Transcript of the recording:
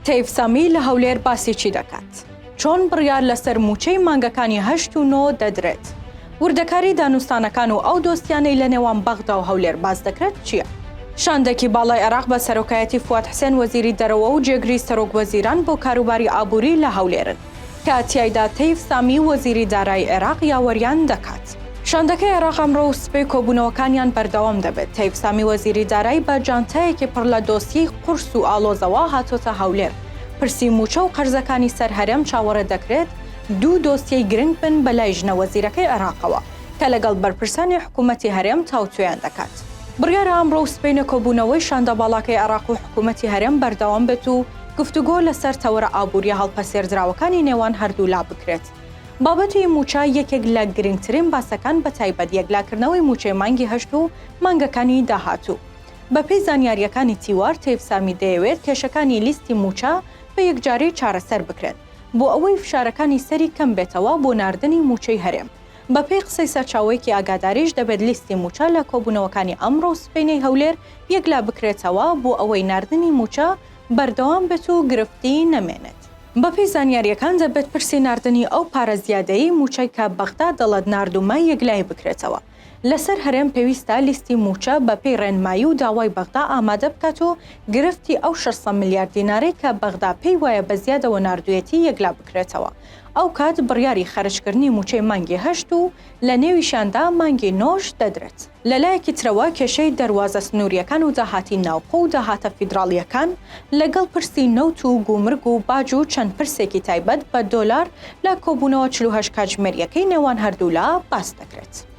تەیف سامی لە هەولێر باسی چی دەکات؟ چۆن بڕیار لەسەر مووچەی مانگەکانی هەشت و نۆ دەدرێت؟ وردەکاری دانوستانەکان و ئەو دۆستیانەی لە نێوان بەغدا و هەولێر باس دەکرێت چییە؟ شاندێکی باڵای عێراق بە سەرۆکایەتی فواد حسێن وەزیری دەرەوە و جێگری سەرۆک وەزیران بۆ کاروباری ئابووری لە هەولێرن کە تیایدا تەیف سامی وەزیری دارایی عێراق یاوەریان دەکات. شاندەکەی عێراق ئەمڕۆ و سبەی کۆبوونەوەکانیان بەردەوام دەبێت. تەیف سامی وەزیری دارایی بە جانتایەکی پڕ لە دۆسیەی قورس و ئاڵۆزەوە هاتۆتە هەولێر. پرسی مووچە و قەرزەکانی سەر هەرێم چاوەڕێ دەکرێت دوو دۆسیەی گرنگ بن بەلای ژنە وەزیرەکەی عێراقەوە کە لەگەڵ بەرپرسانی حکوومەتی هەرێم تاوتوێیان دەکات. بڕیارە ئەمڕۆ و سبەینێ کۆبوونەوەی شاندە باڵاکەی عێراق و حکوومەتی هەرێم بەردەوام بێت و گفتوگۆ لەسەر تەوەرە ئابوورییە هەڵپەسێردراوەکانی نێوان هەردوولا بکرێت. بابەتی مووچە یەکێک لە گرنگترین باسەکان بەتایبەت یەکلاکردنەوەی مووچەی مانگی هەشت و مانگەکانی داهاتوو. بەپێی زانیارییەکانی تیوار، تەیف سامی دەیەوێت کێشەکانی لیستی مووچە بە یەکجاری چارەسەر بکرێن، بۆ ئەوەی فشارەکانی سەری کەم بێتەوە بۆ ناردنی مووچەی هەرێم. بەپێی قسەی سەرچاوەیەکی ئاگاداریش دەبێت لیستی مووچە لە کۆبوونەوەکانی ئەمڕۆ و سبەینێی هەولێر یەکلا بکرێتەوە بۆ ئەوەی ناردنی مووچە بەردەوام بێت و گرفتی نەمێنێت. بەپێی زانیارییەکان دەبێت پرسی ناردنی ئەو پارە زیادەیەی مووچەی کە بەغدا دەڵێت ناردوومە یەکلایی بکرێتەوە. لەسەر هەرێم پێویستە لیستی مووچە بەپێی ڕێنمایی و داوای بەغدا ئامادە بکات و گرفتی ئەو 600 ملیار دینارەی کە بەغدا پێی وایە بە زیادەوە ناردوویەتی یەکلا بکرێتەوە. ئەوکات بڕیاری خەرجکردنی مووچەی مانگی هەشت و لە نێویشیاندا مانگی نۆش دەدرێت. لە لایەکی ترەوە کێشەی دەروازە سنوورییەکان و داهاتی ناوخۆ و داهاتە فیدراڵییەکان لەگەڵ پرسی نەوت و گومرگ و باج و چەند پرسێکی تایبەت بە دۆلار لە کۆبوونەوە 48 کاتژمێرییەکەی نێوان هەردوولا باس دەکرێت.